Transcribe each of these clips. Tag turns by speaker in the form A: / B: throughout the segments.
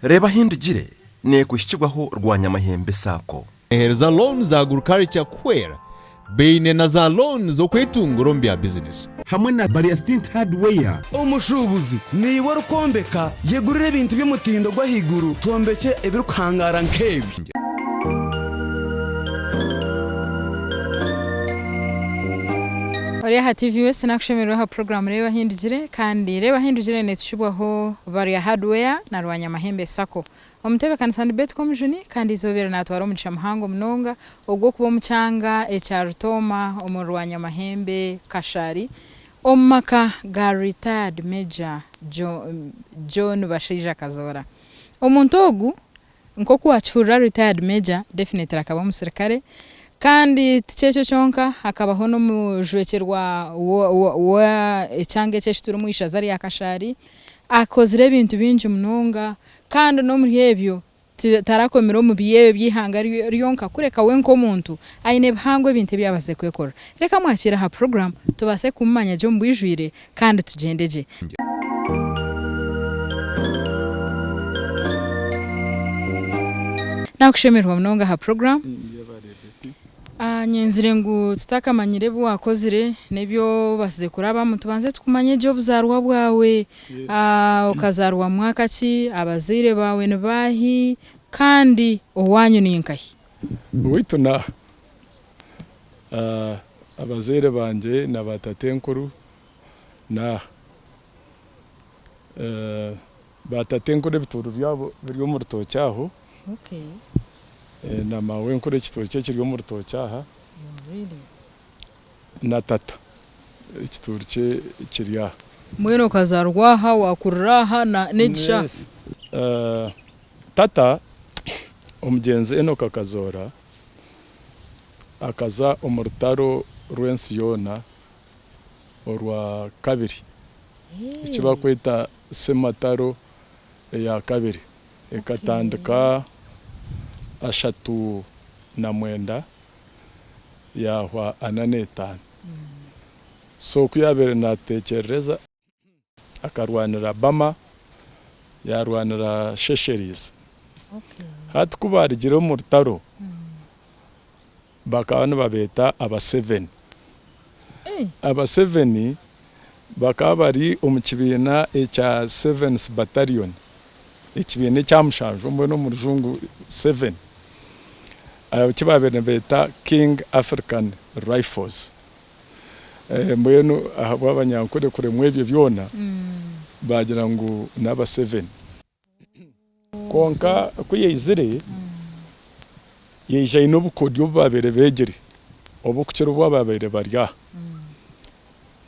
A: Reeba Hindugire neekuhikibwaho Rwanyamahembe Sacco.
B: Neheereza loan za agriculture kuhwera baine na za loan z'okwetungura omu bya bizinesi.
C: Hamwe na Barya Stint Hardware.
D: Omushuubuzi, Niiwe orikwombeka, yegurire ebintu by'omutindo gw'ahaiguru twombekye ebirikuhangaara nk'ebi.
E: Ori aha TV West nakushemererwa aha puroguraamu Reeba Ahindugire kandi Reeba Ahindugire netushubwaho Barya Hardware na Rwanyamahembe Sacco. Omutebeekanisa ni Betty Komujuni kandi eizooba eri naatwara omugisha muhango munonga ogw'okuba omu kyanga ekya Rutooma omuri Rwanyamahembe Kashari omu maka ga Retired Major John Bashaija Kazoora. Omuntu ogu nk'oku waakihurira Retired Major definitely akaba omusirikare kandi tikyekyo kyonka hakabaho n'omujwekyerwa wa ekyanga eki eki turimu eishaza rya Kashari akozire ebintu bingi munonga Kandi n'omuri ebyo tarakomire omu by'ebyo by'eihanga ryonka, kureka we nk'omuntu aine ebihango ebintu ebi yaabaasize kwekorera. Reka mwakiire aha puroguraamu tubaase kumumanya gye omu bwijwire kandi tugyende gye. Nakushemererwa munonga aha puroguraamu. Nyenzire ngu tutakamanyire ebi waakozire n'ebi obaasize kurabamu, tubanze tukumanye gye obuzaarwa bwawe. Okazaarwa mwaka ki? Abazaire baawe ni baahi? Kandi owaanyu ni nkahi?
F: Owaitu naaha. Abazaire bangye na baatatenkuru naaha. Baatatenkuru ebituuro byabo biri omu rutookye aho. Na maawenkuru ekituuro kye kiri omu rutookye aha. Na tata ekituuro kye kiri aha.
E: Mbwenu okazaarwa aha, waakurira aha n'egisha?
F: Yes. Tata omugyenzi Enock Kazoora akaza omu rutaro rw'ensi yoona orwa kabiri eki barikweta Semataro eya kabiri. Ekatandika 39 yaahwa 45. So ku yaabaire naatekyerereza akarwanira Bama, yaarwanira Seychelles. Hati ku baarugire omu rutaro bakaba nibabeeta Abaseveni. Abaseveni bakaba bari omu kibiina ekya Seventh Battalion, ekibiina ekya mushanju mbwenu omu rujungu seven, eki baabaire nibeeta King African Rifles. Mbwenu ahabw'Abanyankore kuremwa ebyo byona, baagira ngu n'Abaseveni. Kwonka ku yaizire, yaija aine obukodyo obu baabaire beegire oburikukira obu abaabaire bari aha.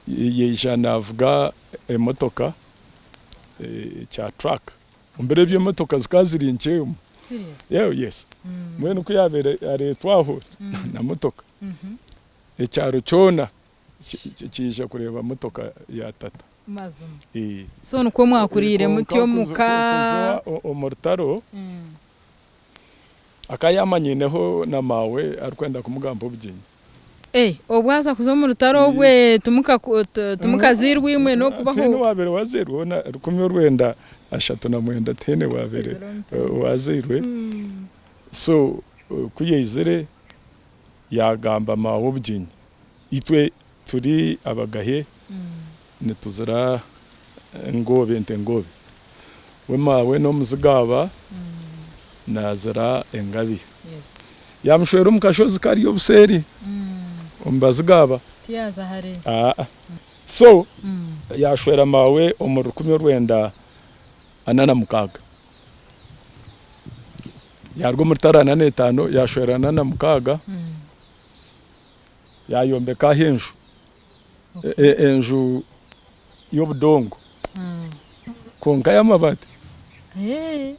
F: Yaija naavuga emotoka kya truck. Omu biro ebyo emotoka zikaba ziri nkye omu. Yes. Mbwenu ku yaabaire areetwa aho na motoka, ekyaro kyona Kiija kureeba motoka ya tata.
E: Mazima. So nikwo mwakuriire mutyo omu ka?
F: Kuza omu rutaro akaba yamanyiineho na maawe arikwenda kumugamba obugyenyi.
E: Eh, obwo aza kuza omu rutaro obwe timukazairwe imwe n'okubaho?
F: Tihaine owaabaire waazairwe hoona 1939 tihaine owaabaire waazairwe. So ku yaizire Yaagamba maawe obugyenyi, Itwe turi abagahe nituzira engoobe, ente ngoobe. We maawe n'omuzigaaba naazira engabi. Yaamushwera omu kashozi kari obuseeri omu bazigaaba. Aa. So yaashwera maawe omu 1946. Yaaruga omuri 45 yaashwera 46 yaayombeka aho enju, enju y'obudongo kwonka y'amabaati.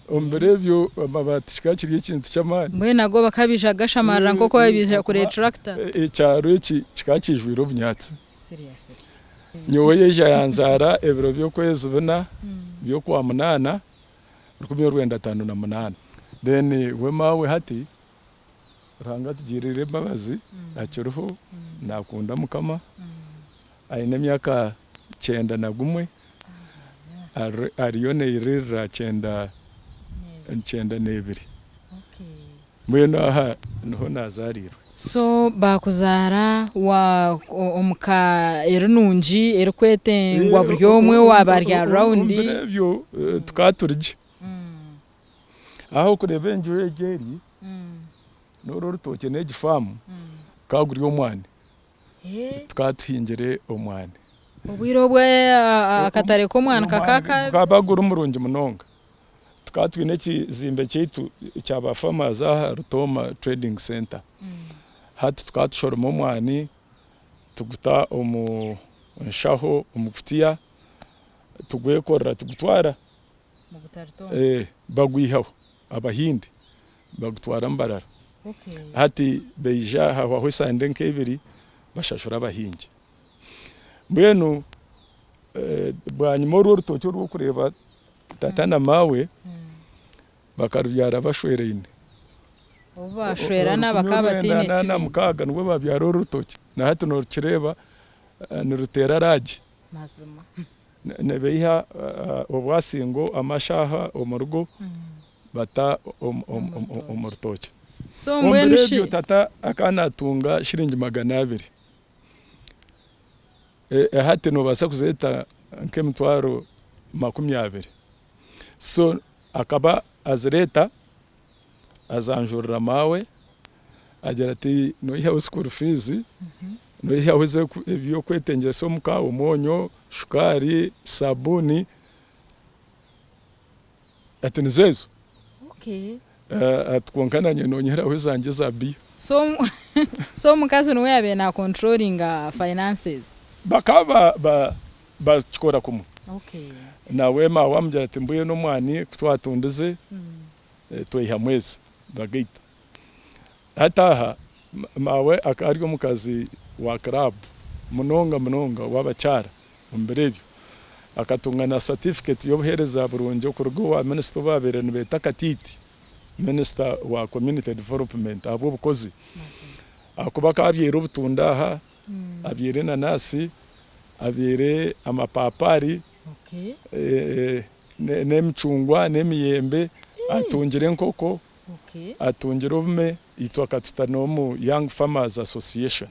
F: Omu biro ebyo amabaati kikaba kiri ekintu ky'amaani.
E: Mbwenu nago bakaba baija kugashamarira nk'oku baija kureeba turakita?
F: Ekyaro eki kikaba kiijwire obunyaatsi. Nyowe yaija yanzaara ebiro by'okwezi bina by'Okwamunaana 1958. Then we maawe hati Ruhanga atugirire embabazi akiriho nakunda Mukama aine emyaka 91 ariyo nairirira 94. 92. Mbwenu aha niho nazaariirwe.
E: So baakuzaara wa omu ka eri nungi erikwetengwa buri omwe owaaba ari aha rawundi.
F: Omu biro ebyo tukaba turi gye. Aha orikureeba enju egi eri, n'oru orutookye n'egi faamu, gukaba guri omwani. Tukaba tuhingire omwani.
E: Obwire obwo akatare k'omwani kakaba kari.
F: Gukaba guri murungi munonga. Tukaba twine ekizimbe kyaitu kya ba farmers aha Rutooma Trading Centre. Hati tukaba tushoroma omwani tuguta omu nshaho omu kutiya tugwekorera tugutwara bagwihaho Abahindi bagutwara Mbarara. Hati baija hahwaho esande nk'ebiri bashashura abahingi. Mbwenu bwanyima orwo orutookye oru orikureeba tata na maawe bakarubyara bashweraine.
E: Obu baashwerana bakaba bataine kibi.
F: 1946 nibwo baabyara oru rutookye na hati noorukireeba niruteera raagi.
E: Mazima.
F: Nibaiha obwasingo amashaaha omu rugo bata omu rutookye.
E: So
F: Omu
E: mbwenu
F: biro
E: shi.
F: ebyo tata akaba naatunga shiringi 200. Hati noobaasa kuzeeta nk'emitwaro 20. So akaba azireeta azanjurira maawe agira ati noihaho school fees, noihaho eby'okwetengyesa omuka omwonyo, shukaari, sabuuni, ati nizo ezo. Ati kwonka nanye nonyihiraho ezangye eza biya.
E: So so omukazi niwe yabaire na controllinga finances?
F: Bakaba bakikora kumwe. Nawe maawe amugira ati mbwenu omwani kutwatundize tweihamu ezi bagaita. Hati aha maawe akaba ari omukazi wa club munonga munonga ow'abakyara omu biro ebyo. Akatunga na certificate y'obuheereza burungi okuruga owa minisita ou baabaire nibeeta Katiiti, minisita wa community development ahabw'obukozi. Ahakuba akaba abyaire obutunda aha, abyaire enanasi, abyaire amapapari, n'emicungwa, n'emiyembe, atungire enkoko. Atungire obume itwe akatuta n'omu Young Farmers Association.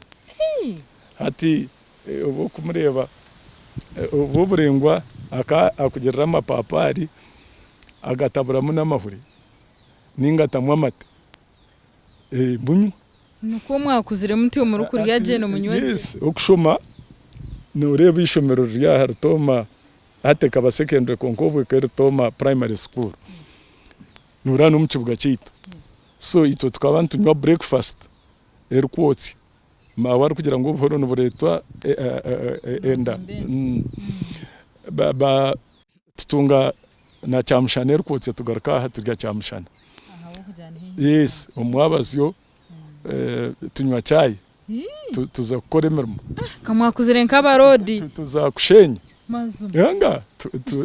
F: Hati obu okumureeba obu oburaingwa aka akugirira amapapari agataburamu n'amahuri ninga atamu amate munywa.
E: Nikwo mwakuzire mutyo murikurya gye nimunywa gye?
F: Yes, okushoma noreeba eishomero riri aha Rutooma hati ekaba secondary kwonka obwo ekaba eri Rutooma primary school. Noreeba n'omu kibuga kyaitu. So itwe tukaba nitunywa breakfast erikwotsya. Maawe arikugira ngu obuhoro nibureetwa enda. Tutunga na kyamushana erikwotsya tugaruka aha turya kyamushana. Yes, omu mwabazyo tunywa chai tuza kukora emirimo.
E: Ka mwakuzire nk'abaroodi.
F: Tuza kushenya. Nga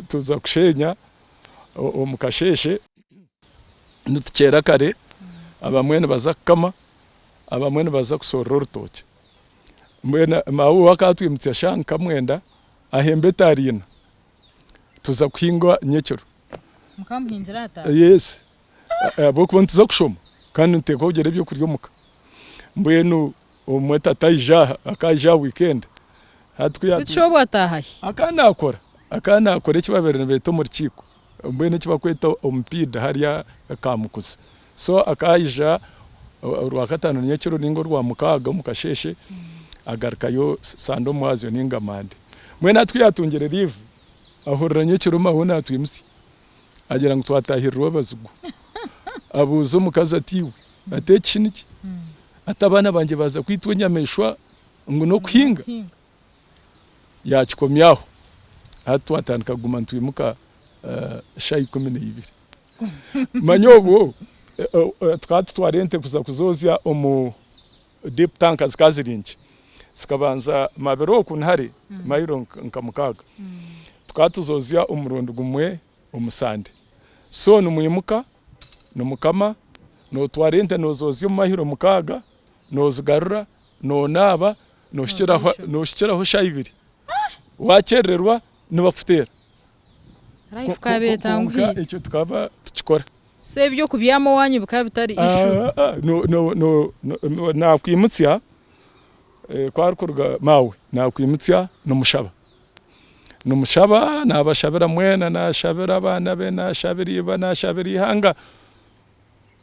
F: tuza kushenya omu kasheeshe nitukyera kare abamwe nibaza kukama abamwe nibaza kushorora orutookye. Mbwenu maawe we akaba atwimutsya shaaha nka mwenda ahemba etaara ina tuza kuhinga nyekiro.
E: Mukamuhingira aha taara?
F: Yes, ahabw'okuba nituza kushoma kandi nituteekwa kugira ebyokurya omuka. Mbwenu obumwe tata aija aha, akaba aija aha weekend hati ku
E: Beitu shi obwo ataaha hi?
F: Akaba naakora, akaba naakora eki baabaire nibeeta omu rukiiko, mbwenu eki barikweta omupiida hariya Kamukuzi. So akaba aija orwakataano nyekiro nainga orwamukaaga omu kasheeshe agarukayo Sande omwazyo nainga Mande. Mbwenu hati ku yaatungire liivu, ahurira nyekiro maawe naatwimutsya agira ngu twataahirirwa abazigu. Abuuza omukazi ati iwe, ati eki shi niki? Ati abaana bangye baaza kwitwa enyamaishwa ngu n'okuhinga? Yaakikomya aho. Hati twatandika kuguma nitwimuka shaaha 12. Manya obwo tukaba tutwara ente kuza kuzoozya omu deep tank zikaba ziri nkye. Zikabanza Mabira oku nihare mayiro nka mukaaga. Tukaba tuzoozya omurundi gumwe omu Sande. So nimwimuka, nimukama, nootwara ente noozoozya omu mayiro mukaaga, noozigarura, noonaaba, noohikiraho shaaha ibiri. Waakyerererwa nibakuteera.
E: Life kaaba etanguhire.
F: Kwonka ekyo tukaba tukikora.
E: So eby'okubyama owanyu bikaba bitari issue?
F: Ah, ah, no, no, no, no, nakwimutsya eh, ku arikuruga maawe nakwimutsya nimushaba nimushaba nabashabira mwena nashabira abaana be nashabira iba nashabira ihanga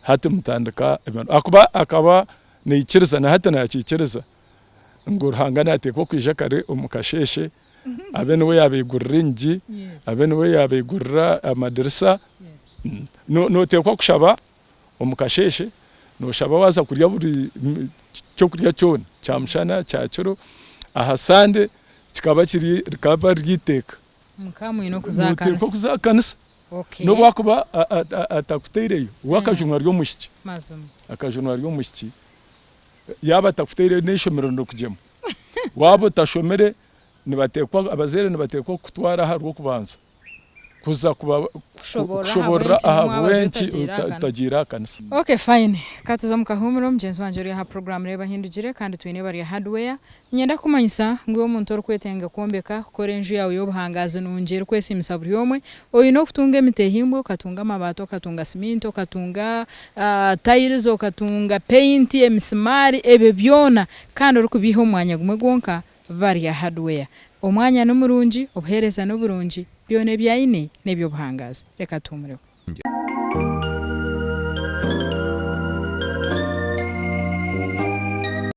F: hati mutandika ebintu akuba akaba naikiriza na hati nakiikiriza ngu Ruhanga nateekwa kwija kare omu kasheeshe abe niwe yabaigurira enyigi abe niwe yabaigurira amadirisa Noteekwa kushaba omu kasheeshe, noshaba waaza kurya buri kyokurya kyona, kyamushana, kyakiro. Aha Sande kikaba kiri rikaba riri eiteeka.
E: Mukaba mwine okuza aha
F: Noteekwa
E: kanisa.
F: kuza aha kanisa.
E: Okay.
F: N'obu akuba atakutaireyo, we akajunwa ari omwishiki.
E: Mazima.
F: Akajunwa ari omwishiki. Yaaba atakutaireyo n'eishomero nirikugyema. Waaba otashomire, nibateekwa abazaire nibateekwa kukutwara aha Rwokubanza. kuza kushoborora ahabw'enki otagiire aha kanisa.
E: Ok fine katuze omu kahuumuro mugyenzi wangye ori aha program reeba ahindugire kandi twine bari hardware niinyenda kukumanyisa ngu iwe omuntu orikwetenga kwombeka kukora enju yaawe y'obuhangaazi nungi erikwesiimisa buri omwe oine okutunga emitehimbwa okatunga amabaati okatunga siminti okatunga tiles okatunga paint emisimaari ebyo byona kandi orikubiiha omu mwanya gumwe gwonka Barya Hardware. Omwanya ni murungi, obuheereza n'oburungi, byona ebi aine n'eby'obuhangaazi. Reka tuhumureho.